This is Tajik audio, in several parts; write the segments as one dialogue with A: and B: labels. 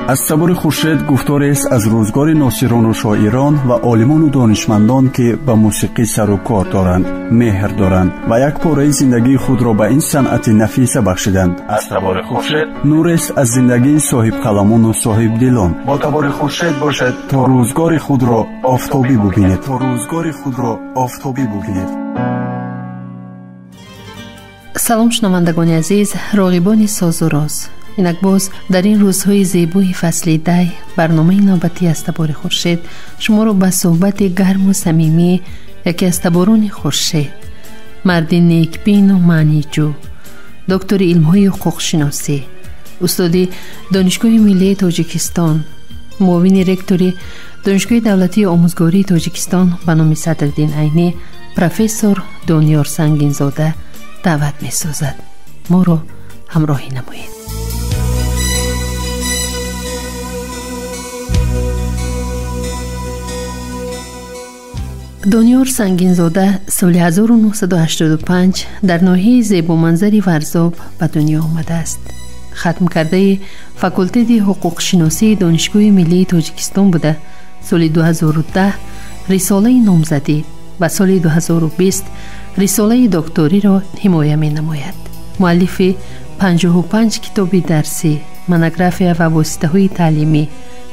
A: Аз табори Хуршед гуфторест аз рӯзгори носирону шоирон ва олимону донишмандон, ки ба мусиқӣ сару кор доранд, меҳр доранд ва як пораи зиндагии худро ба ин санъати нафиса бахшиданд. Аз табори Хуршед нурест аз зиндагии соҳибқаламону соҳибдилон. Бо табори Хуршед бошед, то рӯзгори худро офтобӣ бубинед. То рӯзгори худро офтобӣ бубинед.
B: Салом, шунавандагони азиз, роғибони созу роз. Инак боз дар ин рӯзҳои зебои фасли дай барномаи навбатӣ аз табори Хуршед шуморо ба суҳбати гарму самимӣ яке аз таборони Хуршед, марди некбину маъниҷӯ, доктори илмҳои ҳуқуқшиносӣ, устоди Донишгоҳи миллии Тоҷикистон, муовини ректори Донишгоҳи давлатии омӯзгории Тоҷикистон ба номи Садриддин Айнӣ, профессор Дониёр Сангинзода даъват месозад. Моро ҳамроҳӣ намоед. Дониёр Сангинзода соли 1985 дар ноҳияи зебоманзари Варзоб ба дунё омадааст. Хатмкардаи факултети ҳуқуқшиносии Донишгоҳи миллии Тоҷикистон буда, соли 2010 рисолаи номзадӣ ва соли 2020 рисолаи докториро ҳимоя менамояд. Муаллифи 55 китоби дарсӣ, монография ва воситаҳои таълимӣ,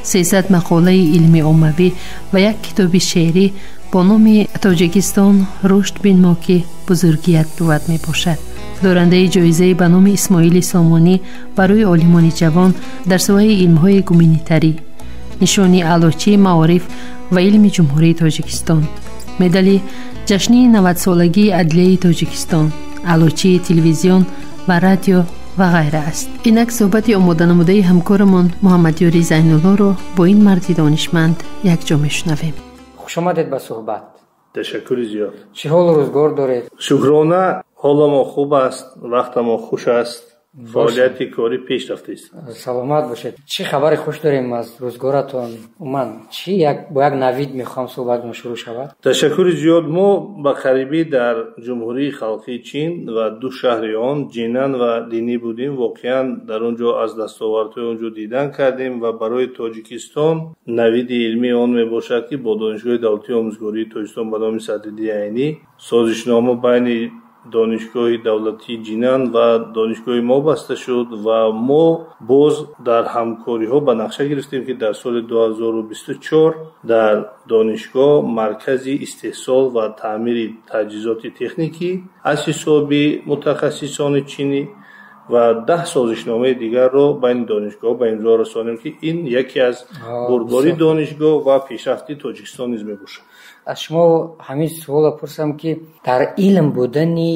B: 300 мақолаи илми оммавӣ ва як китоби шеърӣ бо номи «Тоҷикистон рушд бинмо, ки бузургият бувад» мебошад. Дорандаи ҷоизаи ба номи Исмоили Сомонӣ барои олимони ҷавон дар соҳаи илмҳои гуманитарӣ, нишони Аълочии маориф ва илми Ҷумҳурии Тоҷикистон, медали ҷашнии 90-солагии Адлияи Тоҷикистон, аълочии телевизион ва радио ва ғайра аст. Инак суҳбати омоданамудаи ҳамкорамон Муҳаммадёри Зайнуллоро бо ин марди донишманд якҷо мешунавем.
C: Хуш омадед ба суҳбат.
D: Ташаккури зиёд.
C: Чӣ ҳолу рӯзгор доред?
D: Шукрона, ҳоламо хуб аст, вақтамо хуш аст, фаъолияти корӣ пеш рафтааст.
C: Саломат бошед. Чӣ хабари хуш дорем аз рӯзгоратон? Умуман чӣ як бо як навид мехоҳам суҳбатмон шурӯъ шавад?
D: Ташаккури зиёд. Мо ба қарибӣ дар Ҷумҳурии Халқии Чин ва ду шаҳри он, Ҷинан ва Линӣ, будем. Воқеан дар он ҷо аз дастовардҳои он ҷо дидан кардем ва барои Тоҷикистон навиди илмии он мебошад, ки бо Донишгоҳи давлатии омӯзгории Тоҷикистон ба номи Садриддин Айнӣ созишнома байни Донишгоҳи давлатии Ҷинан ва донишгоҳи мо баста шуд ва мо боз дар ҳамкориҳо ба нақша гирифтем, ки дар соли 2024 дар донишгоҳ маркази истеҳсол ва таъмири таҷҳизоти техникӣ аз ҳисоби мутахассисони чинӣ ва 10 созишномаи дигарро байни донишгоҳ ба имзо расонем, ки ин яке аз бурдбории донишгоҳ ва пешрафти Тоҷикистон низ мебошад.
C: Аз шумо ҳамин суолро пурсам, ки дар илм будани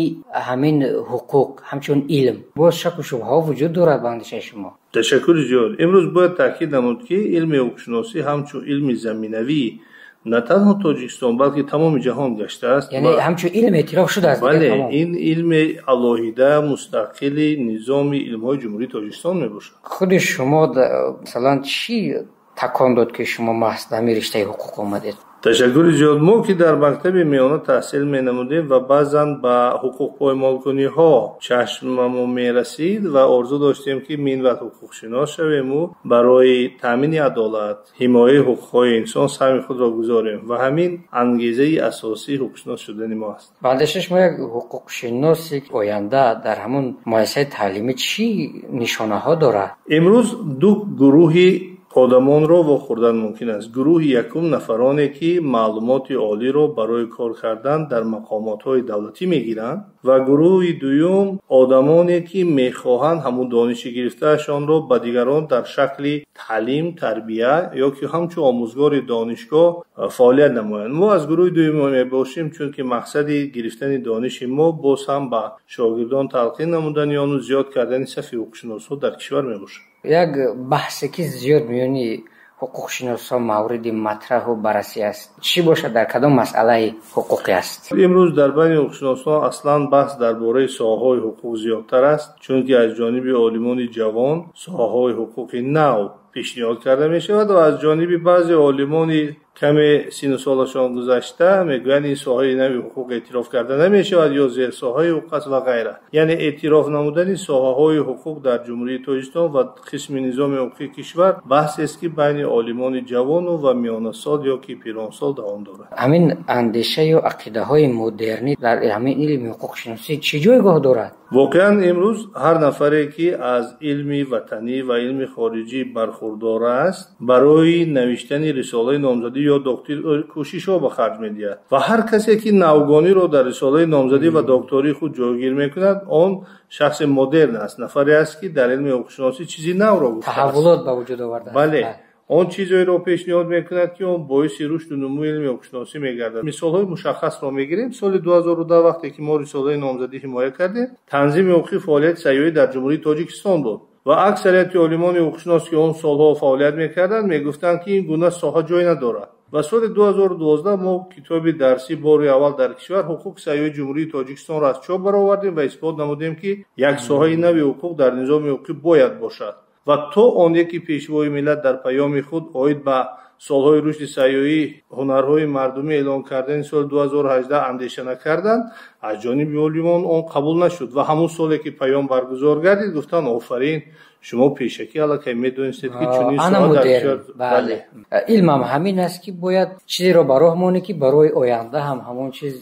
C: ҳамин ҳуқуқ ҳамчун илм боз шаку шубҳаҳо вуҷуд дорад ба андешаи шумо?
D: Ташаккури зиёд. Имрӯз бояд таъкид намуд, ки илми ҳуқуқшиносӣ ҳамчун илми заминавӣ на танҳо Тоҷикистон, балки тамоми ҷаҳон гаштааст.
C: Яъне ҳамчун илм эътироф шудааст?
D: Бале, ин илми алоҳида мустақили низоми илмҳои Ҷумҳурии Тоҷикистон мебошад.
C: Худи шумо масалан чӣ такон дод, ки шумо маҳз дар ҳамин риштаи ҳуқуқ омадед?
D: Ташаккури зиёд. Мо ки дар мактаби миёна таҳсил менамудем ва баъзан ба ҳуқуқпоймолкуниҳо чашмамо мерасид ва орзу доштем, ки минбаъд ҳуқуқшинос шавему барои таъмини адолат, ҳимояи ҳуқуқҳои инсон саҳми худро гузорем ва ҳамин ангезаи асосии ҳуқуқшинос шудани мо аст.
C: Ба андешаи шумо як ҳуқуқшиноси оянда дар ҳамон муассисаи таълимӣ чӣ нишонаҳо дорад?
D: Имрӯз ду гурӯҳи одамонро вохӯрдан мумкин аст. Гурӯҳи якум нафароне, ки маълумоти олиро барои кор кардан дар мақомотҳои давлатӣ мегиранд, ва гурӯҳи дуюм одамоне, ки мехоҳанд ҳамун дониши гирифтаашонро ба дигарон дар шакли таълим, тарбия ё ки ҳамчун омӯзгори донишгоҳ фаъолият намоянд. Мо аз гурӯҳи дуюм мебошем, чунки мақсади гирифтани дониши мо боз ҳам ба шогирдон талқин намудани ону зиёд кардани сафи ҳуқуқшиносҳо дар кишвар мебошад.
C: Як баҳсе, ки зиёд миёни ҳуқуқшиносон мавриди матраҳу баррасӣ аст, чӣ бошад, дар кадом масъалаи ҳуқуқӣ аст?
D: Имрӯз дар байни ҳуқуқшиносон аслан баҳс дар бораи соҳаҳои ҳуқуқ зиёдтар аст, чунки аз ҷониби олимони ҷавон соҳаҳои ҳуқуқи нав пешниҳод карда мешавад ва аз ҷониби баъзе олимони каме сину солашон гузашта мегӯянд ин соҳаи нави ҳуқуқ эътироф карда намешавад ё зерсоҳаи ҳуқуқ аст ва ғайра. Яъне эътироф намудани соҳаҳои ҳуқуқ дар Ҷумҳурии Тоҷикистон ва қисми низоми ҳуқуқии кишвар баҳсест, ки байни олимони ҷавону ва миёнасол ё ки пиронсол давом дорад.
C: Ҳамин андеша ё ақидаҳои модернӣ дар ҳамин илми ҳуқуқшиносӣ чӣ ҷойгоҳ дорад?
D: Воқеан имрӯз ҳар нафаре, ки аз илми ватанӣ ва илми хориҷӣ бархурдор аст, барои навиштани рисолаи номзадӣ ё докторӣ кӯшишҳо ба харҷ медиҳад ва ҳар касе, ки навгониро дар рисолаи номзадӣ ва доктории худ ҷойгир мекунад, он шахси модерн аст, нафаре аст, ки дар илми ҳуқуқшиносӣ чизи навро гуфтааст,
C: таҳаввулот ба вуҷуд овардааст.
D: Бале, он чизҳоеро пешниҳод мекунад, ки он боиси рушду нумӯи илми ҳуқуқшиносӣ мегардад. Мисолҳои мушаххасро мегирем. Соли 2010 вақте ки мо рисолаи номзадӣ ҳимоя кардем, танзими ҳуқуқи фаъолияти сайёҳӣ дар Ҷумҳурии Тоҷикистон буд ва аксарияти олимони ҳуқуқшинос, ки он солҳо фаъолият мекарданд, мегуфтанд, ки ин гуна соҳа ҷой надорад. Ва соли 2012 мо китоби дарсӣ бори аввал дар кишвар ҳуқуқи сайёҳии Ҷумҳурии Тоҷикистонро аз чоп баровардем ва исбот намудем, ки як соҳаи нави ҳуқуқ дар низоми ҳуқуқӣ бояд бошад. Ва то он яке пешвои миллат дар паёми худ оид ба солҳои рушди сайёҳӣ, ҳунарҳои мардумӣ эълон кардани соли 2018 андеша накарданд, аз ҷониби олимон он қабул нашуд ва ҳамон соле ки паём баргузор гардид, гуфтанд офарин, шумо пешакӣ аллакай медонистед, ки чунин соҳа дар кишвар.
C: Бале, илмам ҳамин аст, ки бояд чизеро ба роҳ монӣ, ки барои оянда ҳам ҳамон чиз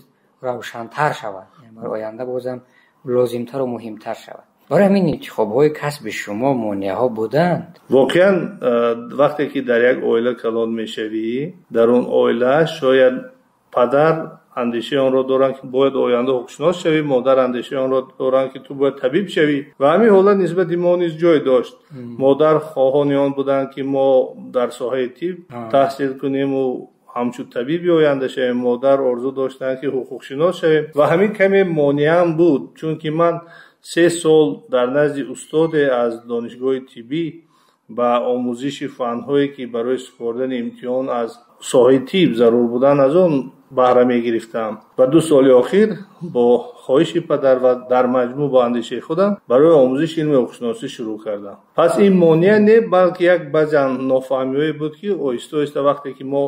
C: равшантар шавад, барои оянда бозам лозимтару муҳимтар шавад. Барои ҳамин интихобҳои касби шумо монеаҳо буданд?
D: Воқеан вақте ки дар як оила калон мешавӣ, дар он оила шояд падар андешаи онро доранд, ки бояд оянда ҳуқуқшинос шавӣ, модар андешаи онро доранд, ки ту бояд табиб шавӣ. Ва ҳамин ҳолат нисбати мо низ ҷой дошт. Модар хоҳони он буданд, ки мо дар соҳаи тиб таҳсил кунему ҳамчун табиби оянда шавем. Модар орзу доштанд, ки ҳуқуқшинос шавем ва ҳамин каме монеаам буд, чунки ман 3 сол дар назди устоде аз донишгоҳи тиббӣ ба омӯзиши фанҳое, ки барои супордани имтиҳон аз соҳаи тиб зарур буданд, аз он баҳра мегирифтам. Ва 2 соли охир бо хоҳиши падар ва дар маҷмӯъ бо андешаи худам барои омӯзиши илми ҳуқуқшиносӣ шурӯъ кардам. Пас ин монеа не, балки як баъзан нофаҳмиҳое буд, ки оҳиста оҳиста вақте ки мо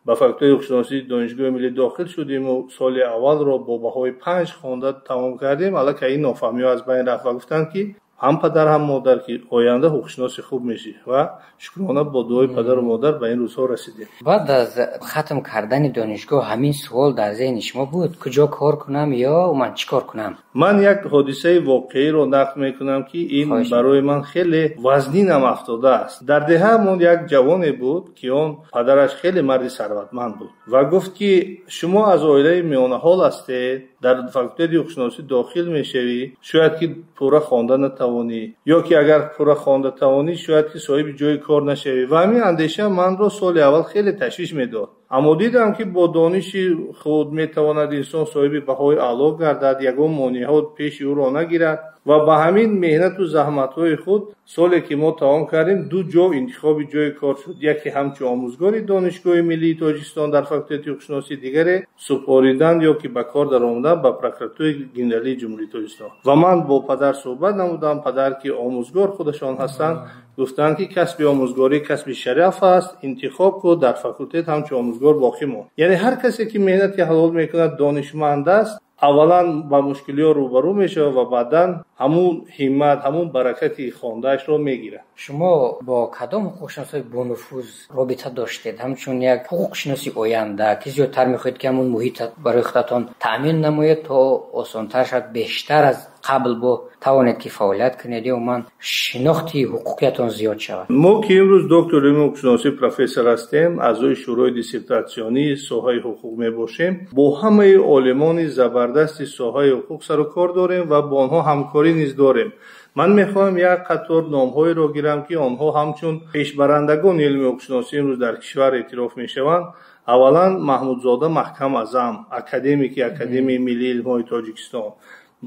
D: ба факултети ҳуқуқшиносии Донишгоҳи миллӣ дохил шудем ва соли аввалро бо баҳои 5 хонда тамом кардем, аллакай ин нофаҳмиҳо аз байн рафт ва гуфтанд, ки ҳам падар ҳам модар, ки оянда ҳуқуқшиноси хуб мешӣ ва шукрона бо дуои падару модар ба ин рӯзҳо расидем.
C: Баъд аз хатм кардани донишгоҳ ҳамин суол дар зеҳни шумо буд, куҷо кор кунам ё ман чӣ кор кунам?
D: Ман як ҳодисаи воқеиро нақл мекунам, ки ин барои ман хеле вазнинам афтодааст. Дар деҳаамон як ҷавоне буд, ки он падараш хеле марди сарватманд буд ва гуфт, ки шумо аз оилаи миёнаҳол ҳастед, дар факултети ҳуқуқшиносӣ дохил мешавӣ, шояд ки пурра хонда натавонӣ, ё ки агар пурра хонда тавонӣ, шояд ки соҳиби ҷои кор нашавӣ. Ва ҳамин андеша манро соли аввал хеле ташвиш медод. Аммо дидам, ки бо дониши худ метавонад инсон соҳиби баҳои аъло гардад, ягон монеаҳо пеши ӯро нагирад. Ва ба ҳамин меҳнату заҳматҳои худ соле ки мо тамом кардем, 2 ҷо интихоби ҷои кор шуд. Яке ҳамчун омӯзгори Донишгоҳи миллии Тоҷикистон дар факултети ҳуқуқшиносӣ, дигаре супоридан ё ки ба кор даромадан ба прокуратураи генералии Ҷумҳурии Тоҷикистон. Ва ман бо падар суҳбат намудам. Падар, ки омӯзгор худашон ҳастанд, гуфтанд, ки касби омӯзгорӣ касби шараф аст, интихоб кун, дар факултет ҳамчун омӯзгор боқӣ мон. Яъне ҳар касе ки меҳнати ҳалол мекунад, донишманд аст, аввалан ба мушкилиҳо рӯбарӯ мешавад ва баъдан ҳамун ҳиммат, ҳамун баракати хондаашро мегирад.
C: Шумо бо кадом ҳуқуқшиносҳои бонуфуз робита доштед? Ҳамчун як ҳуқуқшиноси оянда, ки зиёдтар мехоҳед, ки ҳамун муҳит барои худатон таъмин намоед, то осонтар шавад, бештар аз қабл бо тавонед, ки фаъолият кунед ё умуман шинохти ҳуқуқиятон зиёд шавад?
D: Мо ки имрӯз доктори илми ҳуқуқшиносӣ, профессор ҳастем, аъзои шӯрои диссертатсионии соҳаи ҳуқуқ мебошем, бо ҳамаи олимони забардасти соҳаи ҳуқуқ сару кор дорем ва бо онҳо ҳамкорӣ низ дорем. Ман мехоҳам як қатор номҳоеро гирам, ки онҳо ҳамчун пешбарандагони илми ҳуқуқшиносӣ имрӯз дар кишвар эътироф мешаванд. Аввалан Маҳмудзода Маҳкам Аъзам, академики Академияи миллии илмҳои Тоҷикистон.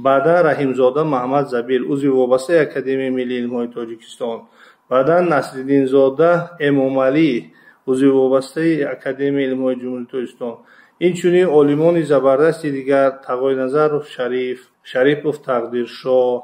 D: Баъдан Раҳимзода Маҳмад Забир, узви вобастаи Академияи миллии илмҳои Тоҷикистон. Баъдан Насриддинзода Эмомалӣ, узви вобастаи Академияи илмҳои Ҷумҳурии Тоҷикистон. Инчунин олимони забардасти дигар Тағойназаров Шариф, Шарипов Тақдиршоҳ,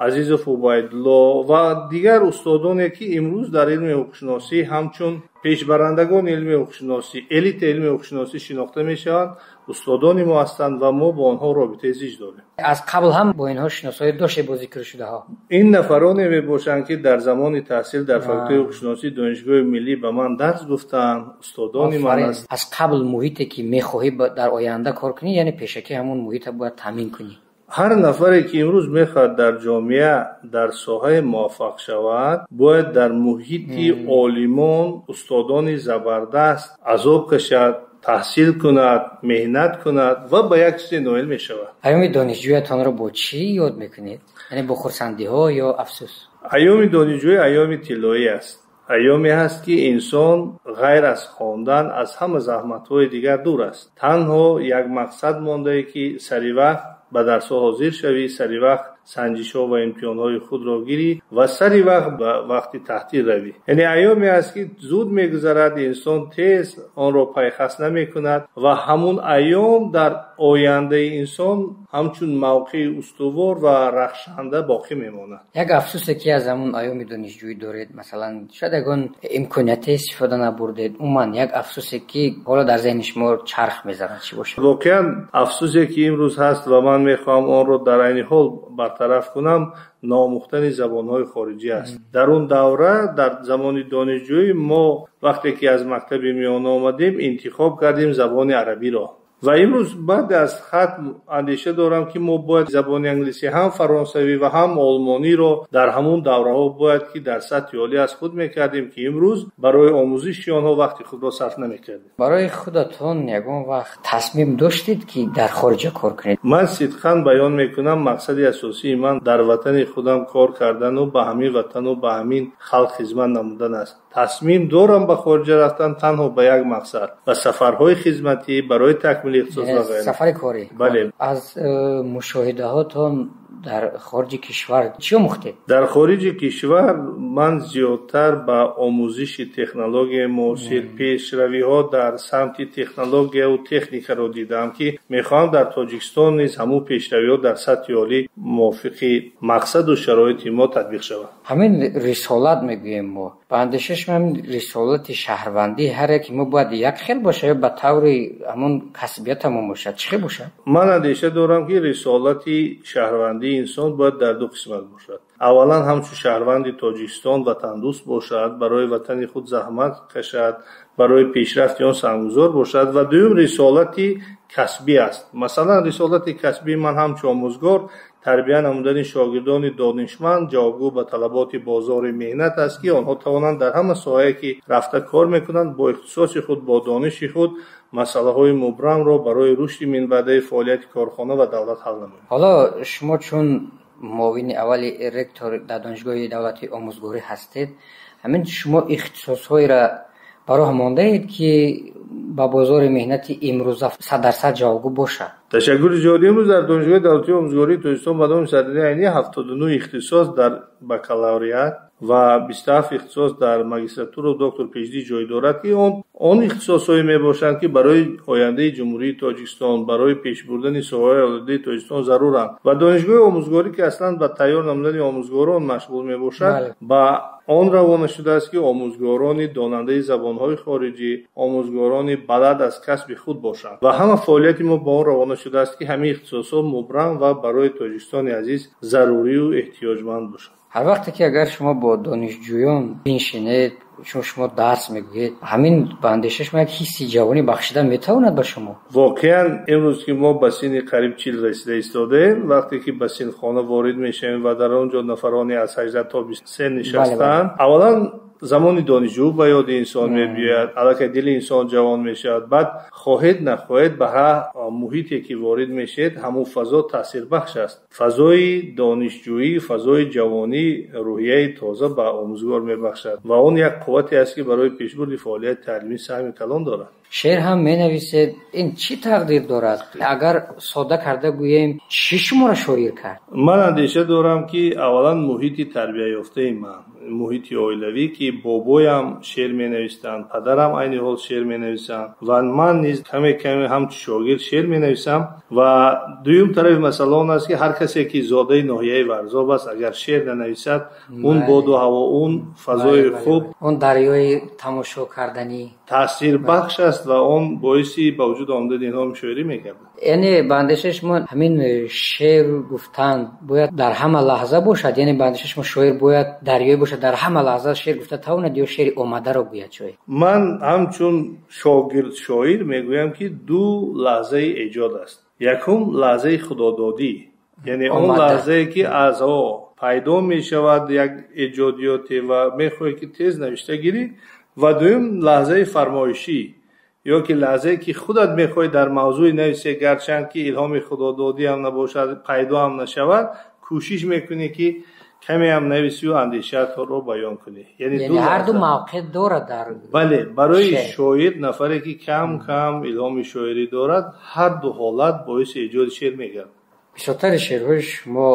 D: Азизов Убайдулло ва дигар устодоне, ки имрӯз дар илми ҳуқуқшиносӣ ҳамчун пешбарандагони илми ҳуқуқшиносӣ, элитаи илми ҳуқуқшиносӣ шинохта мешаванд, устодони мо ҳастанд ва мо бо онҳо робитаи зич дорем.
C: Аз қабл ҳам бо инҳо шиносоӣ доштед, бо зикршудаҳо?
D: Ин нафароне мебошанд, ки дар замони таҳсил дар факултети ҳуқуқшиносии Донишгоҳи миллӣ ба ман дарс гуфтанд, устодони ман аст.
C: Аз қабл муҳите, ки мехоҳӣ дар оянда кор кунӣ, яъне пешакӣ ҳамон муҳитро бояд таъмин кунӣ.
D: Ҳар нафаре, ки имрӯз мехоҳад дар ҷомеа дар соҳаи муваффақ шавад, бояд дар муҳити олимон, устодони забардаст азоб кашад, таҳсил кунад, меҳнат кунад ва ба як чизе ноил мешавад.
C: Айёми донишҷӯятонро бо чӣ ёд мекунед? Яъне бо хурсандиҳо ё афсӯс?
D: Айёми донишҷӯӣ айёми тиллоӣ аст. Айёме ҳаст, ки инсон ғайр аз хондан аз ҳама заҳматҳои дигар дур аст. Танҳо як мақсад мондае, ки сари вақт ба дарсҳо ҳозир шавӣ, сари вақт санҷишҳо ва имтиҳонҳои худро гирӣ ва сари вақт ба вақти таҳтил равӣ. Яъне айёме аст, ки зуд мегузарад, инсон тез онро пайхас намекунад ва ҳамун айём дар ояндаи инсон ҳамчун мавқеи устувор ва рахшанда боқӣ мемонад.
C: Як афсӯсе, ки аз ҳамун айёми донишҷӯӣ доред, масалан, шояд ягон имконияте истифода набурдед, умуман як афсӯсе, ки ҳоло дар зеҳни шумо чарх мезанад, чӣ бошад?
D: Воқеан, афсӯсе, ки имрӯз ҳаст ва ман мехоҳам онро дар айни ҳол бартараф кунам, наомӯхтани забонҳои хориҷӣ аст. Дар он давра, дар замони донишҷӯӣ, мо вақте ки аз мактаби миёна омадем, интихоб кардем забони арабиро. Ва имрӯз баъд аз хатм андеша дорам, ки мо бояд забони англисӣ, ҳам фаронсавӣ ва ҳам олмониро дар ҳамун давраҳо бояд ки дар сатҳи олӣ аз худ мекардем, ки имрӯз барои омӯзиши онҳо вақти худро сарф намекардем.
C: Барои худатон ягон вақт тасмим доштед, ки дар хориҷа кор кунед?
D: Ман сидқан баён мекунам, мақсади асосии ман дар ватани худам кор кардану ба ҳамин ватану ба ҳамин халқ хизмат намудан аст. Тасмим дорам ба хориҷа рафтан танҳо ба як мақсад, ба сафарҳои хизматӣ барои такмили ихтисос ва ғайра.
C: Сафари корӣ.
D: Бале.
C: Аз мушоҳидаҳотон дар хориҷи кишвар чӣ омӯхтед?
D: Дар хориҷи кишвар ман зиёдтар ба омӯзиши технологияи муосир, пешравиҳо дар самти технологияву техникаро дидам, ки мехоҳам дар Тоҷикистон низ ҳамун пешравиҳо дар сатҳи олӣ мувофиқи мақсаду шароити мо татбиқ шавад.
C: Ҳамин рисолат мегӯем мо. Ба андешаи шумо, ҳамин рисолати шаҳрвандии ҳар яке мо бояд як хел бошад ё ба таври ҳамон касбиятамон бошад? Чӣ хел бошад?
D: Ман андеша дорам, ки рисолати шаҳрвандии инсон бояд дар ду қисмат бошад. Аввалан, ҳамчун шаҳрванди Тоҷикистон ватандӯст бошад, барои ватани худ заҳмат кашад, барои пешрафти он саҳмгузор бошад, ва дуюм, рисолати касбӣ аст. Масалан, рисолати касбии ман ҳамчун омӯзгор тарбия намудани шогирдони донишманд, ҷавобгӯ ба талаботи бозори меҳнат аст, ки онҳо тавонанд дар ҳама соҳае, ки рафта кор мекунанд, бо ихтисоси худ, бо дониши худ масъалаҳои мубрамро барои рушди минбаъдаи фаъолияти корхона ва давлат ҳал намоянд.
C: Ҳоло шумо чун муовини аввали ректор дар Донишгоҳи давлатии омӯзгорӣ ҳастед, ҳамин шумо ихтисосҳоеро ба роҳ мондаед, ки ба бозори меҳнати имрӯза 100% ҷавобгӯ бошад?
D: Ташаккури зиёд. Имрӯз дар Донишгоҳи давлатии омӯзгории Тоҷикистон ба номи Садриддин Айнӣ 79 ихтисос дар бакалавриат ва 27 ихтисос дар магистратуру доктор PhD ҷой дорад, ки он ихтисосҳое мебошанд, ки барои ояндаи Ҷумҳурии Тоҷикистон, барои пешбурдани соҳаҳои ояндаи Тоҷикистон заруранд. Ва Донишгоҳи омӯзгорӣ, ки аслан ба тайёр намудани омӯзгорон машғул мебошад, ба он равона шудааст, ки омӯзгорони донандаи забонҳои хориҷӣ, омӯзгорони балад аз касби худ бошанд. Ва ҳама фаъолияти мо ба он равона шудааст, ки ҳамаи ихтисосҳо мубрам ва барои Тоҷикистони азиз зарурию эҳтиёҷманд бошанд.
C: Ҳар вақте ки агар шумо бо донишҷӯён биншинед, чун шумо дарс мегӯед, ҳамин ба андешаи шумо як ҳисси ҷавонӣ бахшида метавонад ба шумо?
D: Воқеан, имрӯз ки мо ба синни қариб 40 расида истодаем, вақте ки ба синфхона ворид мешавем ва дар он ҷо нафароне аз 18 то 23 нишастаанд, аввалан замони донишҷӯ ба ёди инсон мебиёяд, аллакай дили инсон ҷавон мешавад. Баъд, хоҳед нахоҳед, ба ҳар муҳите ки ворид мешавед, ҳамун фазо таъсирбахш аст. Фазои донишҷӯӣ, фазои ҷавонӣ рӯҳияи тоза ба омӯзгор мебахшад ва он як қуввате аст, ки барои пешбурди фаъолияти таълимӣ саҳми калон дорад.
C: Шеър ҳам менависед, ин чӣ тақдир дорад? Агар содда карда гӯем, чӣ шуморо шоир кард?
D: Ман андеша дорам, ки аввалан муҳити тарбияёфтаи ман, муҳити оилавӣ, ки бобоям шеър менавистанд, падарам айни ҳол шеър менависанд ва ман низ каме каме ҳамчун шогирд шеър менависам. Ва дуюм тарафи масъала он аст, ки ҳар касе ки зодаи ноҳияи Варзоб аст, агар шеър нанависад, он боду ҳаво, он фазои хуб,
C: он дарёи тамошо карданӣ
D: таъсирбахш аст ва он боиси ба вуҷуд омадани илҳоми шоирӣ мегардад.
C: Яъне ба андешаи шумо ҳамин шеър гуфтан бояд дар ҳама лаҳза бошад? Яъне ба андешаи шумо шоир бояд дарёӣ бошад, дар ҳама лаҳза шеър гуфта тавонад ё шеъри омадаро гӯяд шоир?
D: Ман ҳамчун шогирд шоир мегӯям, ки ду лаҳзаи эҷод аст. Якум лаҳзаи худододӣ, яъне он лаҳзае ки аз пайдо мешавад як эҷодиёте ва мехоҳӣ ки тез навишта гирӣ, ва дуюм лаҳзаи фармоишӣ, ё ки лаҳзае ки худат мехоҳӣ дар мавзӯи нависӣ, гарчанд ки илҳоми худододӣ ҳам набошад, пайдо ҳам нашавад, кӯшиш мекунӣ ки каме ҳам нависию андешаатро баён кунӣ.
C: Яъне ҳар ду мавқеъ дорад дар
D: бале, барои шоир нафаре ки кам кам илҳоми шоирӣ дорад, ҳар ду ҳолат боиси эҷоди шеър мегардад.
C: Бисёртари шеърҳои шумо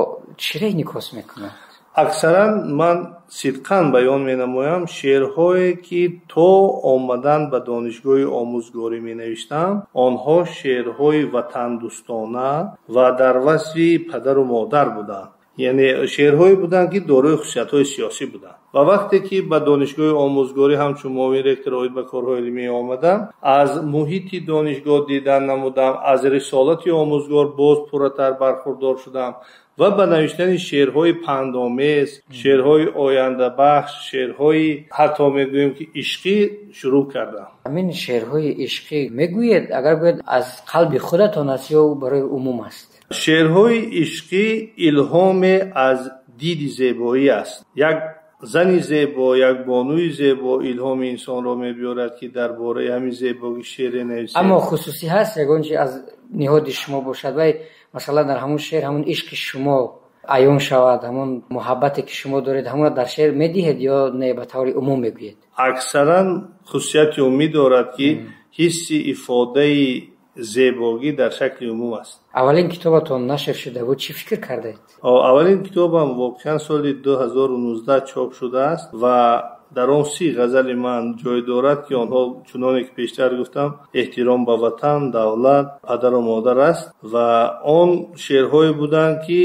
C: чиро инъикос мекунанд?
D: Аксаран ман сидқан баён менамоям, шеърҳое ки то омадан ба донишгоҳи омӯзгорӣ менавиштам, онҳо шеърҳои ватандӯстона ва дар васфи падару модар буданд. Яъне шеърҳое буданд, ки дорои хусусиятҳои сиёсӣ буданд. Ва вақте ки ба донишгоҳи омӯзгорӣ ҳамчун муовини ректор оид ба корҳои илмӣ омадам, аз муҳити донишгоҳ дидан намудам, аз рисолати омӯзгор боз пурратар бархурдор шудам ва ба навиштани шеърҳои пандомез, шеърҳои ояндабахш, шеърҳои ҳатто мегӯем ки ишқӣ шурӯъ кардам.
C: Ҳамин шеърҳои ишқӣ мегӯед, агар гӯед аз қалби худатон аст ё барои умум аст?
D: Шеърҳои ишқӣ илҳоме аз диди зебоӣ аст. Як зани зебо, як бонуи зебо илҳоми инсонро мебиёрад, ки дар бораи ҳамин зебогӣ шеъре нависад.
C: Аммо хусусӣ ҳаст ягон чи аз ниҳоди шумо бошад, вай масалан дар ҳамон шеър ҳамон ишқи шумо аён шавад, ҳамон муҳаббате ки шумо доред ҳамонро дар шеър медиҳед ё не, ба таври умум мегӯед?
D: Аксаран хусусияти умумӣ дорад, ки ҳисси ифодаи зебогӣ дар шакли умум аст.
C: Аввалин китобатон нашр шуда буд, чӣ фикр кардаед?
D: Аввалин китобам воқеан соли 2019 чоп шудааст ва дар он 30 ғазали ман ҷой дорад, ки онҳо чуноне ки пештар гуфтам, эҳтиром ба ватан, давлат, падару модар аст ва он шеърҳое буданд, ки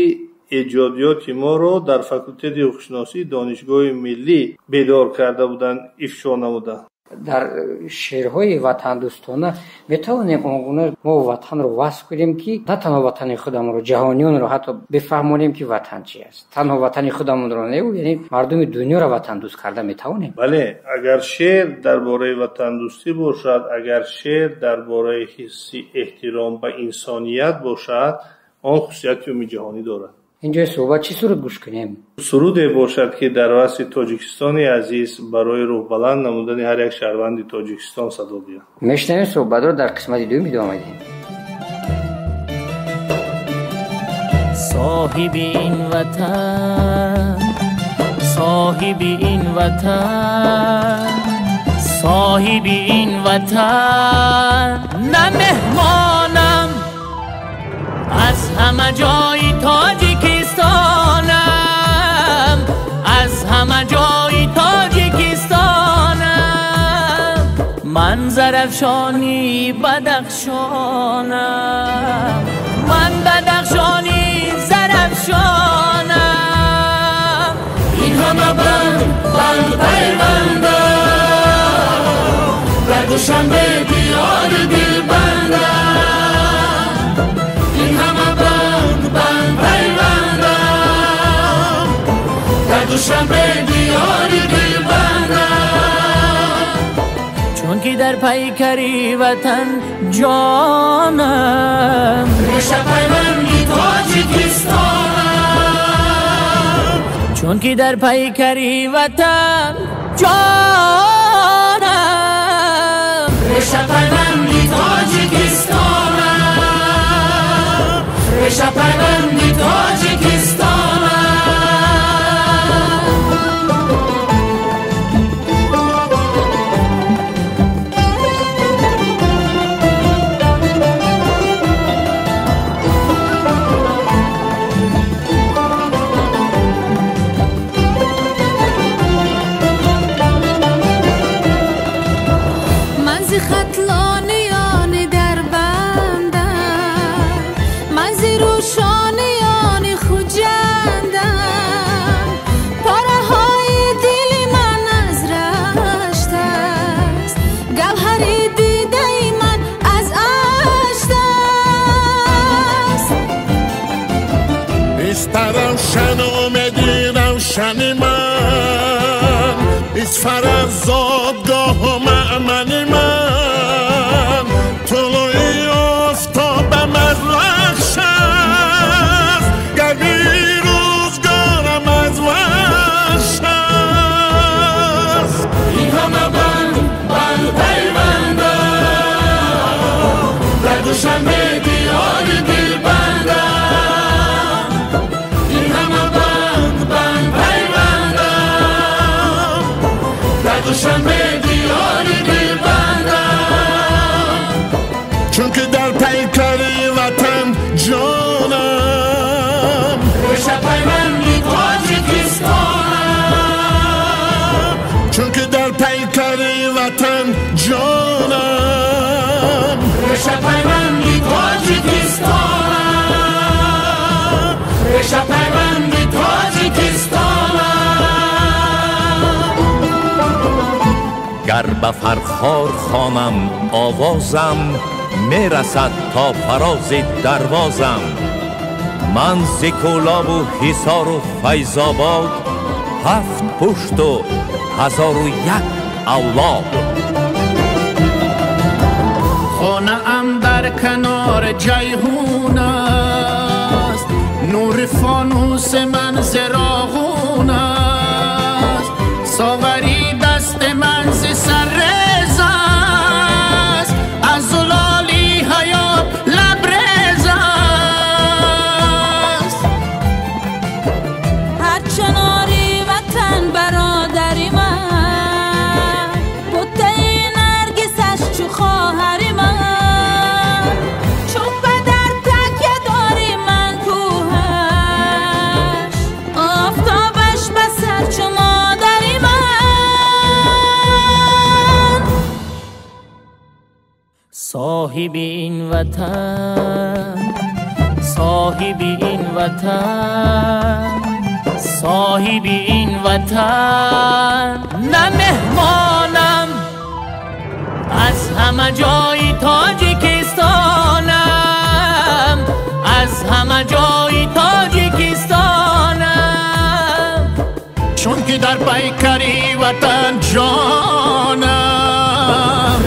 D: эҷодиёти моро дар факултети ҳуқуқшиносии Донишгоҳи миллӣ бедор карда буданд, ифшо намуданд.
C: Дар шеърҳои ватандӯстона метавонем он гуна мо ватанро васф кунем, ки на танҳо ватани худамонро, ҷаҳониёнро ҳатто бифаҳмонем, ки ватан чи аст. Танҳо ватани худамонро не, яъне мардуми дунёро ватандӯст карда метавонем.
D: Бале, агар шеър дар бораи ватандӯстӣ бошад, агар шеър дар бораи ҳисси эҳтиром ба инсоният бошад, он хусусияти умумиҷаҳонӣ дорад.
C: Инҷои суҳбат чӣ суруд гӯш кунем?
D: Суруде бошад, ки дар васфи Тоҷикистони азиз барои рӯҳбаланд намудани ҳар як шаҳрванди Тоҷикистон садо диҳад.
C: Мешунавем суҳбатро дар қисмати дуюм идома медиҳем.
E: Соҳиби ин ватан, соҳиби ин ватан, соҳиби ин ватан, на меҳмонам аз ҳама ҷои Тоҷикистонам, аз ҳама ҷои Тоҷикистонам, ман Зарафшони Бадахшонам, ман Бадахшони Зарафшонам. Ин ҳама банд банд пайвандам, дар Душанбе диёри дилбандам. Ин ҳама банд банд пайвандам, дар Душанбе диёри дилбандам. Чунки дар пайкари ватан ҷонам, реша пайванди Тоҷикистонам. Чунки дар пайкари ватан ҷонам, реша пайванди Тоҷикистонам, реша пайванди Тоҷикистонам.
F: Исфара зодгоҳу маъмани ман, тулӯи офтобам аз рахш аст, гармии рӯзгорам аз вахш аст. Ин ҳама банд банд пайвандам, дар Душанбе диёри дилбандам. Ин ҳама банд банд пайвандам, дар Душанбе диёри дилбандам. Чунки дар пайкари ватан ҷонам, реша пайванди Тоҷикистонам. Чунки дар пайкари ватан ҷонам, реша пайванди Тоҷикистонам. Реша пайванди Тоҷикистонам.
G: Гар ба Фархор хонам овозам, мерасад то фарози дарвозам. Ман зи Кӯлобу Ҳисору Файзобод, ҳафт пушту 1001 авлод.
E: Хонаам дар канори Ҷайҳун аст, нури фонуси ман зироғун аст, совари дасти ман зи саррез аст, аз зулоли ҳаёт лабрез аст.
H: Ҳар чанори ватан бародари ман, буттаи наргисаш чу хоҳари ман, чун падар такя дори ман кӯҳаш, офтобаш ба сар чу модари ман.
E: Соҳиби ин ватан, соҳиби ин ватан, соҳиби ин ватан, на меҳмонам, аз ҳама ҷои Тоҷикистонам, аз ҳама ҷои Тоҷикистонам. Чунки дар пайкари ватан ҷонам,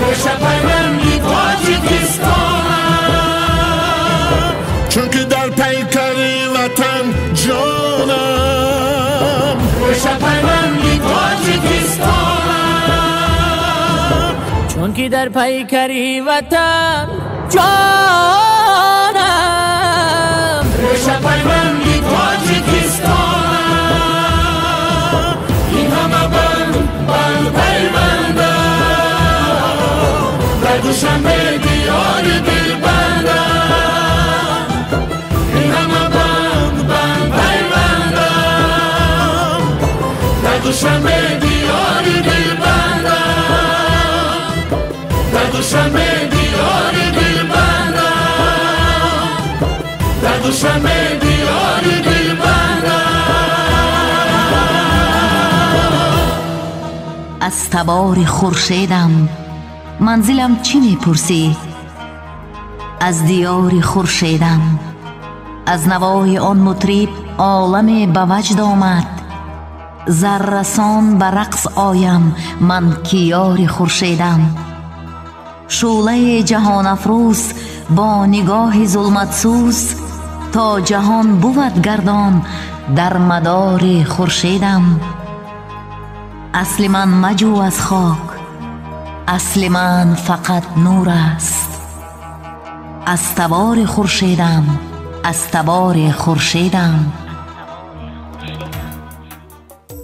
E: реша пайванди Тоҷикистонам.
F: Чунки дар пайкари ватан ҷонам, реша пайванди Тоҷикистонам.
E: Чунки дар пайкари ватан ҷонам,
F: реша пайванди Тоҷикистонам. Ин ҳама банд банд пайвандам, дар Душанбе диёри дилбандам. Ин ҳама банд банд пайвандам, дар Душанбе диёри дилбандам. Дар Душанбе диёри дилбандам, дар Душанбе диёри дилбандам.
I: Аз табори хуршедам манзилам чӣ мепурсӣ? Аз диёри хуршедам, аз навои он мутриб оламе ба ваҷд омад. Заррасон ба рақс оям ман ки ёри хуршедам. Шӯълаи ҷаҳонафрӯз бо нигоҳи зулматсӯз, то ҷаҳон бувад гардон дар мадори хуршедам. Асли ман маҷӯ аз хок, асли ман фақат нур аст. Аз табори хуршедам, аз табори хуршедам.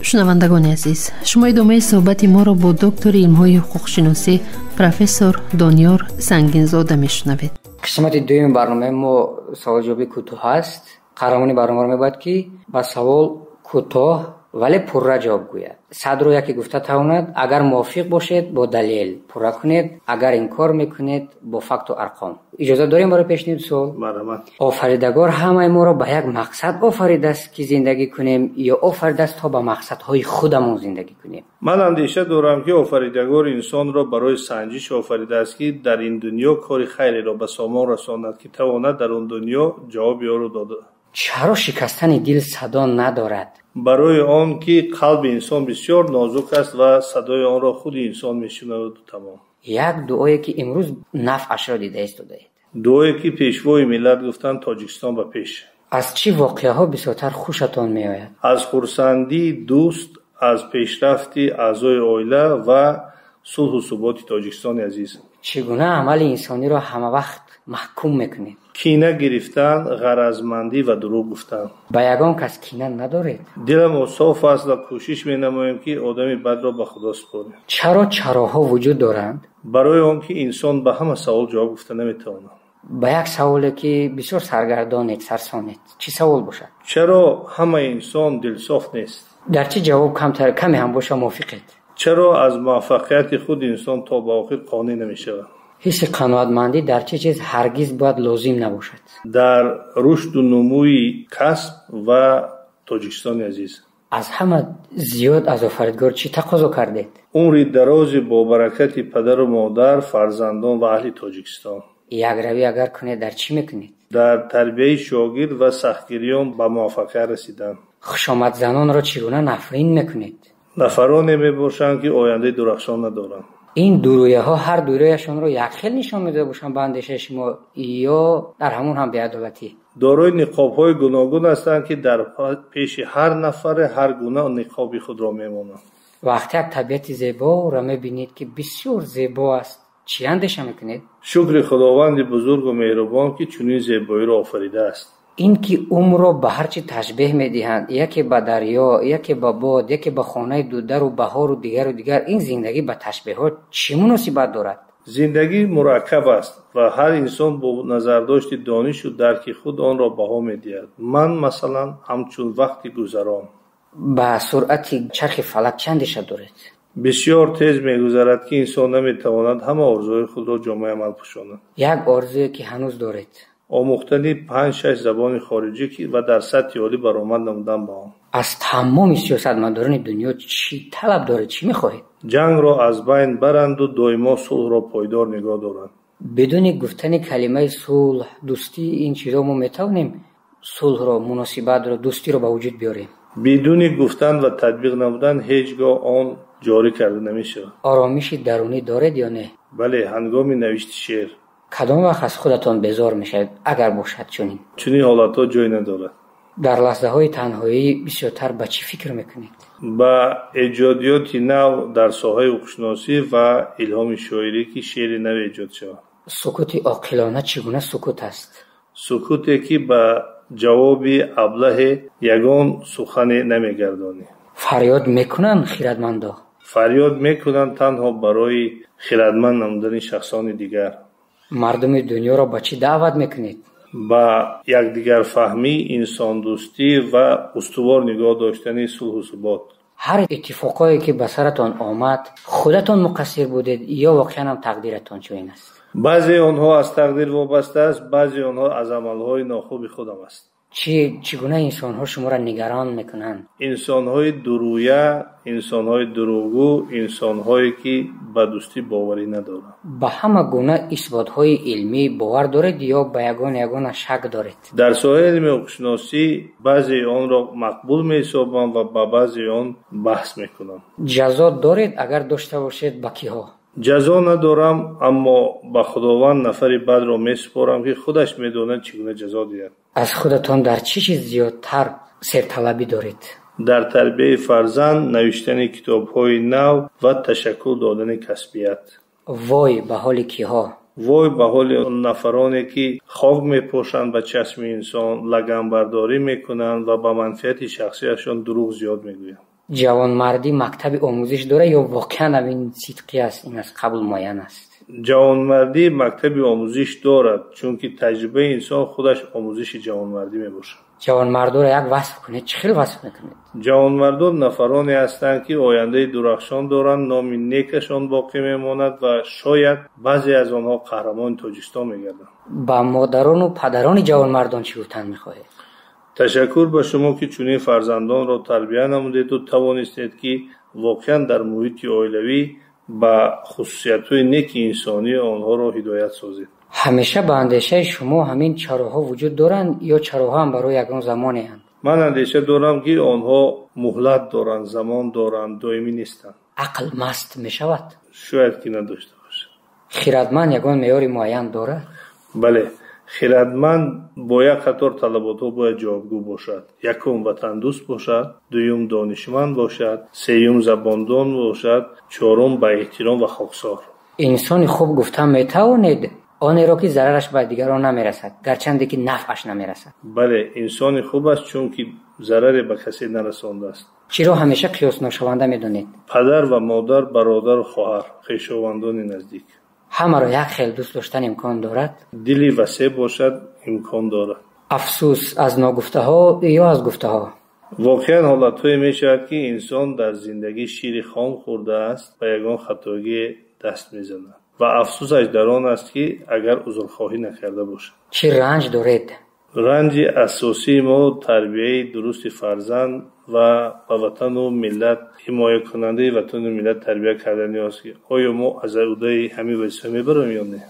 B: Шунавандагони азиз, шумо идомаи суҳбати моро бо доктори илмҳои ҳуқуқшиносӣ профессор Дониёр Сангинзода мешунавед.
C: Қисмати дуюми барномаи мо саволҷавоби кӯтоҳ аст. Қаҳрамони барномаро мебояд, ки ба савол кӯтоҳ вале пурра ҷавоб гӯяд. Садро яке гуфта тавонад, агар мувофиқ бошед бо далел пурра кунед, агар инкор мекунед бо факту арқом. Иҷоза дорем барои пешниҳоди суол?
D: Марҳамат.
C: Офаридагор ҳамаи моро ба як мақсад офаридааст, ки зиндагӣ кунем, ё офаридааст то ба мақсадҳои худамон зиндагӣ кунем?
D: Ман андеша дорам, ки офаридагор инсонро барои санҷиш офаридааст, ки дар ин дунё кори хайреро ба сомон расонад, ки тавонад дар он дунё ҷавоби ӯро дода.
C: Чаро шикастани дил садо надорад?
D: Барои он ки қалби инсон бисёр нозук аст ва садои онро худи инсон мешунаваду тамом.
C: Як дуое ки имрӯз нафъашро дида истодаед.
D: Дуое ки пешвои миллат гуфтанд: Тоҷикистон ба пеш.
C: Аз чӣ воқеаҳо бисёртар хушатон меояд?
D: Аз хурсандии дӯст, аз пешрафти аъзои оила ва сулҳу суботи Тоҷикистони азиз.
C: Чӣ гуна амали инсониро ҳамавақт маҳкум мекунед?
D: Кина гирифтан, ғаразмандӣ ва дурӯғ гуфтан.
C: Ба ягон кас кина надоред?
D: Диламон соф аст ва кӯшиш менамоем, ки одами бадро ба Худо супорем.
C: Чаро чароҳо вуҷуд доранд?
D: Барои он ки инсон ба ҳама савол ҷавоб гуфта наметавонад.
C: Ба як саволе ки бисёр саргардонед, сарсонед, чӣ савол бошад?
D: Чаро ҳама инсон дилсоф нест?
C: Дар чӣ ҷавоб камтар каме ҳам боша мувофиқед?
D: Чаро аз муваффақияти худ инсон то ба охир қонеъ намешавад?
C: Ҳисси қаноатмандӣ дар чӣ чиз ҳаргиз бояд лозим набошад?
D: Дар рушду нумӯи касб ва Тоҷикистони азиз.
C: Аз ҳама зиёд аз офаридгор чӣ тақозо кардед?
D: Умри дарози бо баракати падару модар, фарзандон ва аҳли Тоҷикистон.
C: Якравӣ агар кунед, дар чӣ мекунед?
D: Дар тарбияи шогирд ва сахтгириён ба муваффақият расидан.
C: Хушомадзанонро чӣ гуна нафрин мекунед?
D: Нафароне мебошанд, ки ояндаи дурахшон надоранд.
C: Ин дурӯяҳо ҳар дурӯяшонро якхел нишон медода бошанд ба андешаи шумо ё дар ҳамон ҳам беадолатӣ?
D: Дорои ниқобҳои гуногун ҳастанд, ки дар пеши ҳар нафаре ҳар гуна ниқоби худро мемонанд.
C: Вақте як табиати зеборо мебинед, ки бисёр зебо аст, чӣ андеша мекунед?
D: Шукри Худованди бузургу меҳрубон, ки чунин зебоиро офаридааст.
C: Ин ки умрро ба ҳар чӣ ташбеҳ медиҳанд, яке ба дарё, яке ба бод, яке ба хонаи дудару баҳору дигару дигар, ин зиндагӣ ба ташбеҳҳо чӣ муносибат дорад?
D: Зиндагӣ мураккаб аст ва ҳар инсон бо назардошти донишу дарки худ онро баҳо медиҳад. Ман, масалан, ҳамчун вақти гузарон.
C: Ба суръати чархи фалак чӣ андеша доред?
D: Бисёр тез мегузарад, ки инсон наметавонад ҳама орзуҳои худро ҷомаи амал пӯшонад.
C: Як орзуе ки ҳанӯз доред?
D: Омӯхтани 5-6 забони хориҷӣ ва дар сатҳи олӣ баромад намудан ба он.
C: Аз тамоми сиёсатмадорони дунё чӣ талаб доред, чӣ мехоҳед?
D: Ҷангро аз байн баранду доимо сулҳро пойдор нигоҳ доранд.
C: Бидуни гуфтани калимаи сулҳ, дӯстӣ, ин чизҳо мо метавонем сулҳро, муносибатро, дӯстиро ба вуҷуд биёрем?
D: Бидуни гуфтан ва татбиқ намудан ҳеҷ гоҳ он ҷорӣ карда намешавад.
C: Оромиши дарунӣ доред ё не?
D: Бале, ҳангоми навишти шеър.
C: Кадом вақт аз худатон безор мешавед, агар бошад чунин?
D: Чунин ҳолатҳо ҷой надорад.
C: Дар лаҳзаҳои танҳоӣ бисёртар ба чӣ фикр мекунед?
D: Ба эҷодиёти нав дар соҳаи ҳуқуқшиносӣ ва илҳоми шоирӣ, ки шеъри нав эҷод шавад.
C: Сукути оқилона чӣ гуна сукут аст?
D: Сукуте ки ба ҷавоби аблаҳе ягон сухане намегардонӣ.
C: Фарёд мекунанд хирадмандо?
D: Фарёд мекунанд танҳо барои хирадманд намудани шахсони дигар.
C: Мардуми дунёро ба чӣ даъват мекунед?
D: Ба якдигарфаҳмӣ, инсондӯстӣ ва устувор нигоҳ доштани сулҳу субот.
C: Ҳар иттифоқое ки ба саратон омад, худатон муқассир будед ё воқеан ҳам тақдиратон чунин аст?
D: Баъзеи онҳо аз тақдир вобаста аст, баъзеи онҳо аз амалҳои нохуби худам аст.
C: Чӣ гуна инсонҳо шуморо нигарон мекунанд?
D: Инсонҳои дурӯя, инсонҳои дурӯғгӯ, инсонҳое ки ба дӯстӣ боварӣ надоранд.
C: Ба ҳама гуна исботҳои илмӣ бовар доред ё ба ягон ягона шак доред?
D: Дар соҳаи илми ҳуқуқшиносӣ баъзеи онро мақбул меҳисобам ва ба баъзеи он баҳс мекунам.
C: Ҷазо доред? Агар дошта бошед, ба киҳо?
D: Ҷазо надорам, аммо ба Худованд нафари бадро месупорам, ки худаш медонад чӣ гуна ҷазо диҳад.
C: Аз худатон дар чӣ чиз зиёдтар серталабӣ доред?
D: Дар тарбияи фарзанд, навиштани китобҳои нав ва ташаккул додани касбият.
C: Вой ба ҳоли киҳо?
D: Вой ба ҳоли он нафароне, ки хок мепошанд ба чашми инсон, лаганбардорӣ мекунанд ва ба манфиати шахсияшон дурӯғ зиёд мегӯянд.
C: Ҷавонмардӣ мактаби омӯзиш дорад ё воқеан ҳамин сидқӣ аст, ин аз қабл муайян аст?
D: Ҷавонмардӣ мактаби омӯзиш дорад, чунки таҷрибаи инсон худаш омӯзиши ҷавонмардӣ мебошад.
C: Ҷавонмардоро як васф кунед, чӣ хел васф мекунед?
D: Ҷавонмардон нафароне ҳастанд, ки ояндаи дурахшон доранд, номи некашон боқӣ мемонад ва шояд баъзе аз онҳо қаҳрамони Тоҷикистон мегарданд.
C: Ба модарону падарони ҷавонмардон чӣ гуфтан мехоҳед?
D: Ташаккур ба шумо, ки чунин фарзандонро тарбия намудеду тавонистед, ки воқеан дар муҳити оилавӣ ба хусусиятҳои неки инсонӣ онҳоро ҳидоят созед.
C: Ҳамеша ба андешаи шумо ҳамин чароҳо вуҷуд доранд ё чароҳо ҳам барои ягон замонеанд?
D: Ман андеша дорам, ки онҳо муҳлат доранд, замон доранд, доимӣ нестанд.
C: Ақл маст мешавад?
D: Шояд ки надошта бошад.
C: Хирадманд ягон меъёри муайян дорад?
D: Бале, хирадманд бо як қатор талаботҳо бояд ҷавобгӯ бошад. Якум, ватандӯст бошад, дуюм, донишманд бошад, сеюм, забондон бошад, чорум, ба эҳтиром ва хоксор.
C: Инсони хуб гуфта метавонед онеро, ки зарараш ба дигарон намерасад, гарчанде ки нафъаш намерасад?
D: Бале, инсони хуб аст, чунки зараре ба касе нарасондааст.
C: Чиро ҳамеша қиёсношаванда медонед?
D: Падар ва модар, бародару хоҳар, хешовандони наздик.
C: Ҳамаро як хел дӯст доштан имкон дорад?
D: Дили васеъ бошад, имкон дорад.
C: Афсӯс аз ногуфтаҳо ё аз гуфтаҳо?
D: Воқеан, ҳолатҳое мешавад, ки инсон дар зиндагӣ шири хом хӯрдааст, ба ягон хатогӣ даст мезанад ва афсӯсаш дар он аст, ки агар узрхоҳӣ накарда бошад.
C: Чӣ ранҷ доред?
D: Ранҷи асосии мо тарбияи дурусти фарзанд ва ба ватану миллат, ҳимоякунандаи ватану миллат тарбия кардани аст, ки оё мо аз ӯҳдаи ҳамин вазифа мебароем ё не.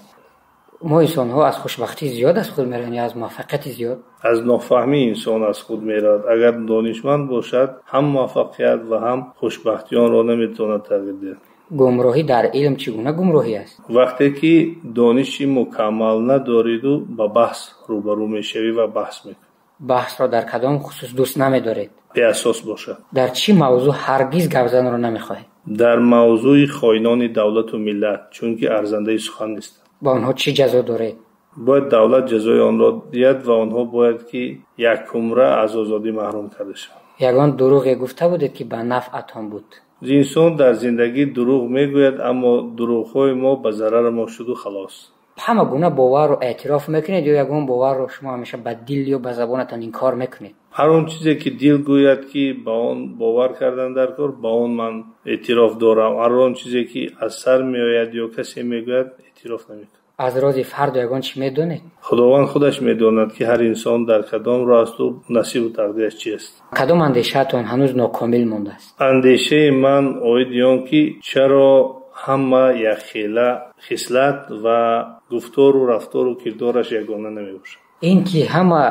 C: Мо инсонҳо аз хушбахтии зиёд аз худ меравем ё аз муваффақияти зиёд?
D: Аз нофаҳмии инсон аз худ меравад. Агар донишманд бошад, ҳам муваффақият ва ҳам хушбахтии онро наметавонад тағйир диҳад.
C: Гумроҳӣ дар илм чӣ гуна гумроҳӣ аст?
D: Вақте ки дониши мукаммал надориду ба баҳс рӯбарӯ мешавӣ ва баҳс мекунӣ.
C: Баҳсро дар кадом хусус дӯст намедоред?
D: Беасос бошад.
C: Дар чӣ мавзӯъ ҳаргиз гап занро намехоҳед?
D: Дар мавзӯи хоинони давлату миллат, чунки арзандаи сухан нестанд.
C: Ба онҳо чӣ ҷазо доред?
D: Бояд давлат ҷазои онро диҳад ва онҳо бояд ки якумра аз озодӣ маҳрум карда шаванд.
C: Ягон дурӯғе гуфта будед, ки ба нафъатон буд?
D: Инсон дар зиндагӣ дурӯғ мегӯяд, аммо дурӯғҳои мо ба зарари мо шуду халос.
C: Ҳама гуна боварро эътироф мекунед ё ягон боварро шумо ҳамеша ба дил ё ба забонатон инкор мекунед?
D: Ҳар он чизе ки дил гӯяд, ки ба он бовар кардан дар кор, ба он ман эътироф дорам. Ҳар он чизе ки аз сар меояд ё касе мегӯяд, эътироф намекунам.
C: Аз рози фарду ягон чӣ медонед?
D: Худованд худаш медонад, ки ҳар инсон дар кадом роҳ асту насибу тақдираш чист.
C: Кадом андешаатон ҳанӯз нокомил мондааст?
D: Андешаи ман оиди он ки чаро ҳама якхела хислат ва гуфтору рафтору кирдораш ягона намебошад.
C: Ин ки ҳама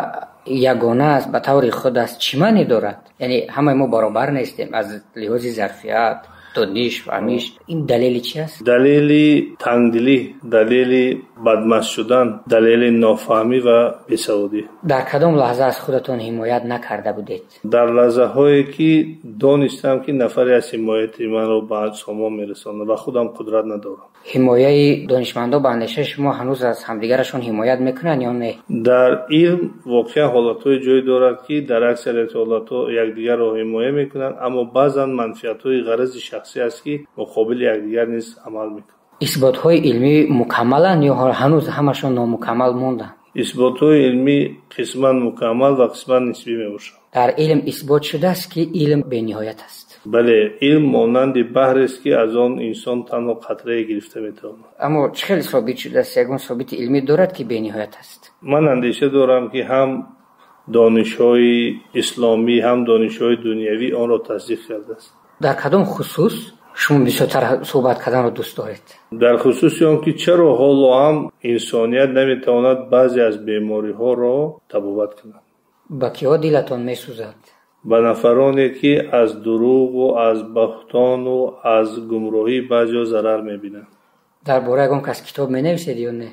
C: ягона аст, ба таври худ аст, чӣ маъне дорад? Яъне ҳамаи мо баробар нестем аз лиҳози зарфият, дониш, фаҳмиш. Ин далели чи аст?
D: Далели тангдилӣ, далели бадмаст шудан, далели нофаҳмӣ ва бесаводӣ.
C: Дар кадом лаҳза аз худатон ҳимоят накарда будед?
D: Дар лаҳзаҳое ки донистам, ки нафаре аз ҳимояти манро ба сомон мерасонад ва худам қудрат надорам.
C: Ҳимояи донишмандо ба андешаи шумо ҳанӯз аз ҳамдигарашон ҳимоят мекунанд ё не?
D: Дар илм воқеан ҳолатҳое ҷой дорад, ки дар аксарияти ҳолатҳо якдигарро ҳимоя мекунанд, аммо баъзан манфиатҳои ғарази шахсӣ аст, ки муқобили якдигар низ амал мекунанд.
C: Исботҳои илмӣ мукаммаланд ё ҳанӯз ҳамашон номукаммал монданд?
D: Исботҳои илмӣ қисман мукаммал ва қисман нисбӣ мебошанд.
C: Дар илм исбот шудааст, ки илм бениҳоят аст.
D: Бале, илм монанди баҳрест, ки аз он инсон танҳо қатрае гирифта метавонад.
C: Аммо чӣ хел собит шудааст? Ягон собити илмӣ дорад, ки бениҳоят аст?
D: Ман андеша дорам, ки ҳам донишҳои исломӣ, ҳам донишҳои дунявӣ онро тасдиқ кардааст.
C: Дар кадом хусус шумо бисёртар суҳбат карданро дӯст доред?
D: Дар хусуси он ки чаро ҳоло ҳам инсоният наметавонад баъзе аз бемориҳоро табобат кунад.
C: Ба киҳо дилатон месӯзад?
D: Ба нафароне, ки аз дурӯғу аз баҳтону аз гумроҳии баъзеҳо зарар мебинанд.
C: Дар бораи ягон кас китоб менависед ё не?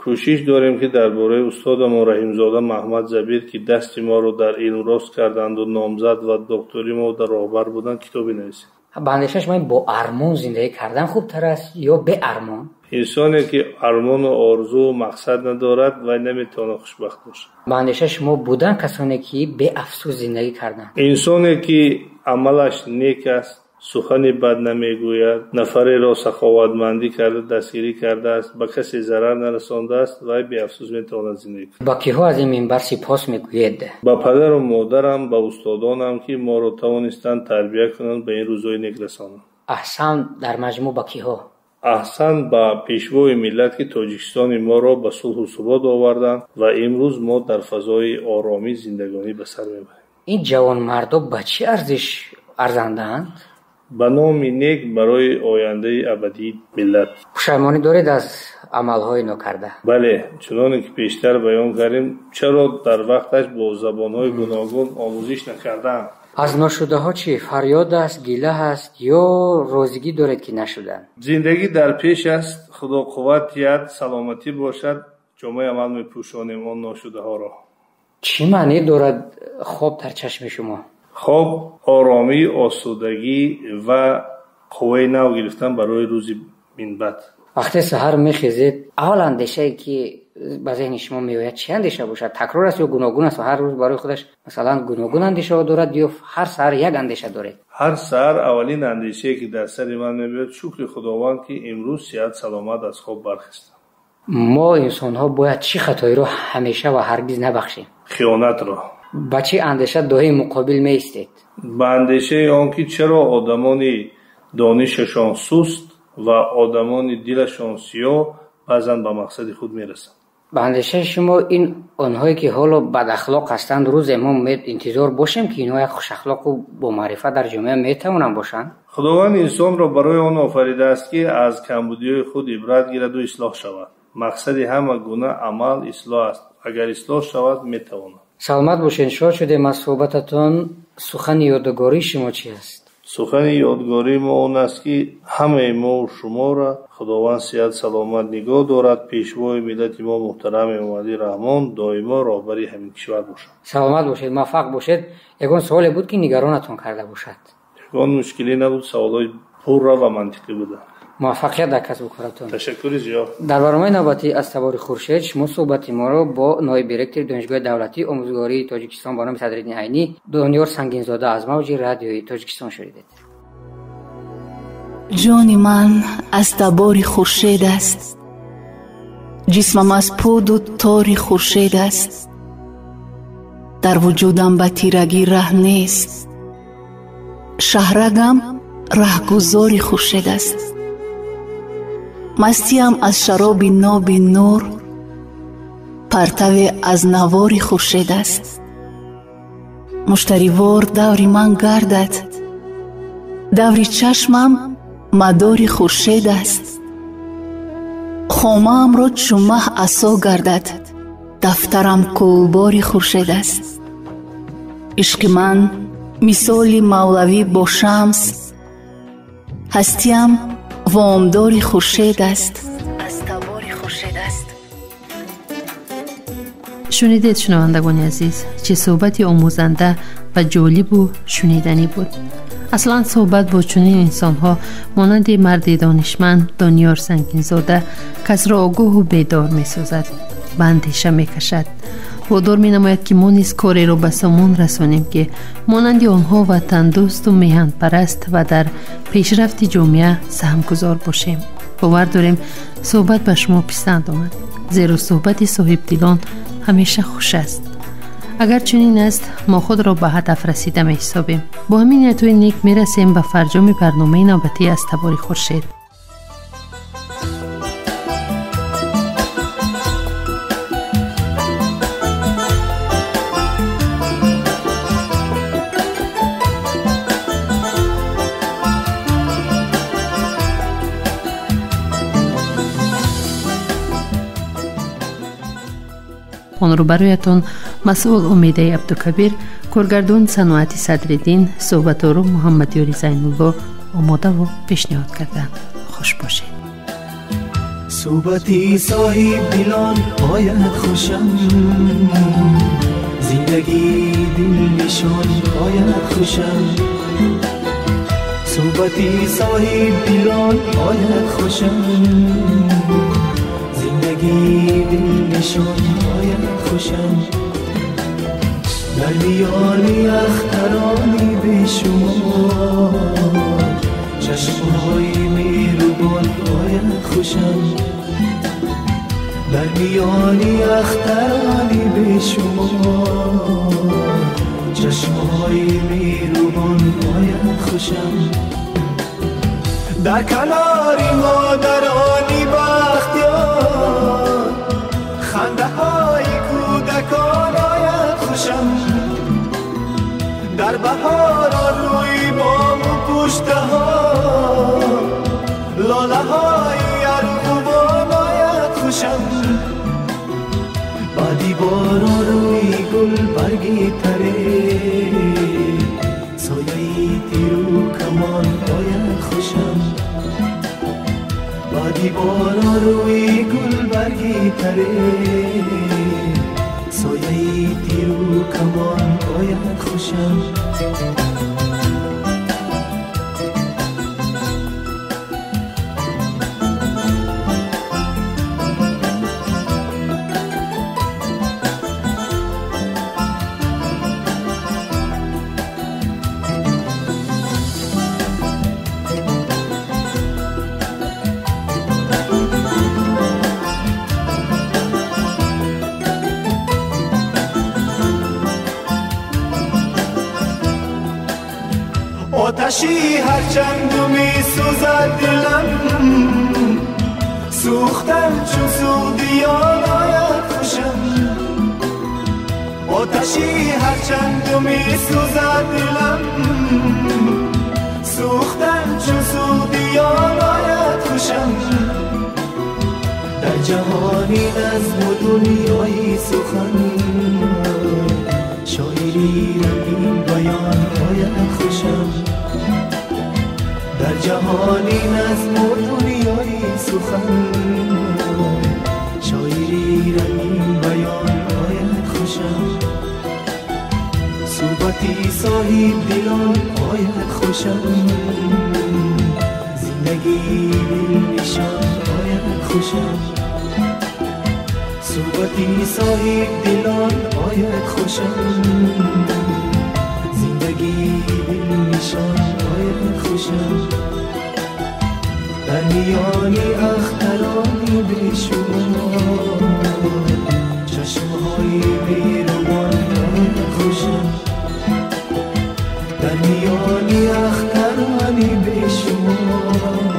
D: Кӯшиш дорем, ки дар бораи устодамон Раҳимзода Маҳмад Забир, ки дасти моро дар илм рост карданду номзад ва доктори мо дар роҳбар буданд, китобе нависем.
C: Ба андешаи шумо бо армон зиндагӣ кардан хубтар аст ё беармон?
D: Инсоне ки армону орзуу мақсад надорад, вай наметавонад хушбахт бошад.
C: Ба андешаи шумо буданд касоне, ки беафсӯс зиндагӣ карданд?
D: Инсоне ки амалаш нек аст, сухани бад намегӯяд, нафареро саховатмандӣ карда дастгирӣ кардааст, ба касе зарар нарасондааст, вай беафсӯс метавонад зиндагӣ кунад.
C: Ба киҳо аз ин минбар сипос мегӯед?
D: Ба падару модарам, ба устодонам, ки моро тавонистанд тарбия кунанд, ба ин рӯзҳои нек расонанд.
C: Аҳсан дар маҷмӯъ ба киҳо?
D: Аҳсан ба пешвои миллат, ки Тоҷикистони моро ба сулҳу субот оварданд ва имрӯз мо дар фазои оромӣ зиндагонӣ ба сар мебарем.
C: Ин ҷавонмардо ба чӣ арзиш арзандаанд?
D: Ба номи нек барои ояндаи абадии миллат.
C: Пушаймонӣ доред аз амалҳои нокарда?
D: Бале, чуноне ки пештар баён кардем, чаро дар вақташ бо забонҳои гуногун омӯзиш накардаам.
C: Аз ношудаҳо чӣ? Фарёд аст, гила ҳаст ё розигӣ доред, ки нашуданд?
D: Зиндагӣ дар пеш аст, Худо қувват диҳад, саломатӣ бошад, ҷомаи амал мепӯшонем он ношудаҳоро.
C: Чӣ маъне дорад хоб дар чашми шумо?
D: Хоб оромӣ, осудагӣ ва қувваи нав гирифтан барои рӯзи минбаъд.
C: Вақте саҳар мехезед, аввал андешае ки ба зеҳни шумо меояд чӣ андеша бошад? Такрор аст ё гуногун аст? Ҳар рӯз барои худаш масалан гуногун андешаҳо дорад ё ҳар саҳар як андеша доред?
D: Ҳар саҳар аввалин андешае ки дар сари ман мебиёд, шукри Худованд, ки имрӯз сиҳат саломат аз хоб бархестам.
C: Мо инсонҳо бояд чӣ хатоиро ҳамеша ва ҳаргиз набахшем?
D: Хиёнатро.
C: Ба чӣ андеша доим муқобил меистед?
D: Ба андешаи он ки чаро одамони донишашон суст ва одамони дилашон сиёҳ баъзан ба мақсади худ мерасанд.
C: Ба андешаи шумо ин онҳое ки ҳоло бадахлоқ ҳастанд, рӯзе мо интизор бошем, ки инҳо як хушахлоқу бомаърифат дар ҷомеа метавонанд бошанд?
D: Худованд инсонро барои он офаридааст, ки аз камбудиҳои худ ибрат гираду ислоҳ шавад. Мақсади ҳама гуна амал ислоҳ аст. Агар ислоҳ шавад, метавонад.
C: Саломат бошед, шод шудем аз суҳбататон. Сухани ёдгории шумо чи аст?
D: Сухани ёдгории мо он аст, ки ҳамаи мо шуморо Худованд сиҳат саломат нигоҳ дорад. Пешвои миллати мо муҳтарам Эмомалӣ Раҳмон доимо роҳбари ҳамин кишвар бошад.
C: Саломат бошед, муваффақ бошед. Ягон суоле буд, ки нигаронатон карда бошад?
D: Ягон мушкиле набуд, саволҳои пурра ва мантиқӣ буданд.
C: Муваффақият дар касбу коратон.
D: Ташаккури зиёд.
C: Дар барномаи навбатӣ аз табори Хуршед шумо суҳбати моро бо ноиби ректори Донишгоҳи давлатии омӯзгории Тоҷикистон ба номи Садриддин Айнӣ Дониёр Сангинзода аз мавҷи радиои Тоҷикистон шунидед.
J: Ҷони ман аз табори Хуршед аст, ҷисмам аз пуду тори Хуршед аст. Дар вуҷудам ба тирагӣ раҳ нест, шаҳрагам раҳгузори Хуршед аст. Мастиям аз шароби ноби нур, партаве аз навори Хуршед аст. Муштаривор даври ман гардад, даври чашмам мадори Хуршед аст. Хомаамро чу маҳ асо гардад, дафтарам кӯлбори Хуршед аст. Ишқи ман мисоли мавлавӣ бо шамс, ҳастиям вомдори Хуршед аст. Аз табори Хуршед аст.
B: Шунидед, шунавандагони азиз, чӣ суҳбати омӯзанда ва ҷолибу шуниданӣ буд. Аслан суҳбат бо чунин инсонҳо монанди марди донишманд Дониёр Сангинзода касро огоҳу бедор месозад, ба андеша мекашад, водор менамояд, ки мо низ кореро ба сомон расонем, ки монанди онҳо ватандӯсту меҳанпараст ва дар пешрафти ҷомеа саҳмгузор бошем. Бовар дорем, суҳбат ба шумо писанд омад, зеро суҳбати соҳибдилон ҳамеша хуш аст. Агар чунин аст, мо худро ба ҳадаф расида меҳисобем. Бо ҳамин ниятҳои нек мерасем ба фарҷоми барномаи навбатӣ аз табори Хуршед. Онро бароятон масъул Умедаи Абдукабир, коргардон Саноати Садриддин, суҳбатору Муҳаммадёри Зайнулло омодаву пешниҳод карданд. Хуш бошед.
K: Суҳбати соҳибдилон ояд хушам, зиндагии дилнишон ояд хушам. Суҳбати соҳибдилон ояд хушам, зиндагии дилнишон ояд хушам. Дар миёни ахтарони бешумор чашмҳои меҳрубон ояд хушам. Дар миёни ахтарони бешумор чашмҳои меҳрубон ояд хушам. Дар канори модарони бахтиёр хандаҳои кӯдакон ояд хушам. Дар баҳорон рӯи бому пуштаҳо خوشم. بادی باران روی گل برگی تره، سایه تیرو کمان آید خوشم. بادی باران روی گل برگی تره، سایه تیرو کمان آید خوشم. آتشی هرچند می سوزد دلم، سوختن چون سوختیان آید خوشم. آتشی هرچند می سوزد دلم، سوختن چون سوختیان آید خوشم. در جهانی نظم و دنیای سخن، شاعری رنگین بیان آید خوشم. در جهانی نظم و دنیای سخن، شاعری رنگین بیان آید خوشم. صحبتی صاحب دلان آید خوشم، زندگی دل نشان آید خوشم. صحبتی صاحب دلان آید خوشم، زندگی دل نشان آید خوشم. در میان اخترانی بی‌شمار، چشمهای مهربان آید خوشم. در میان اخترانی بی‌شمار،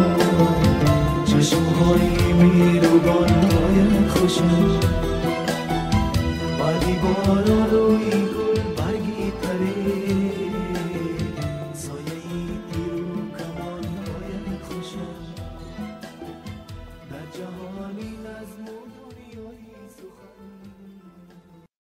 K: چشمهای مهربان آید خوشم. بادی باران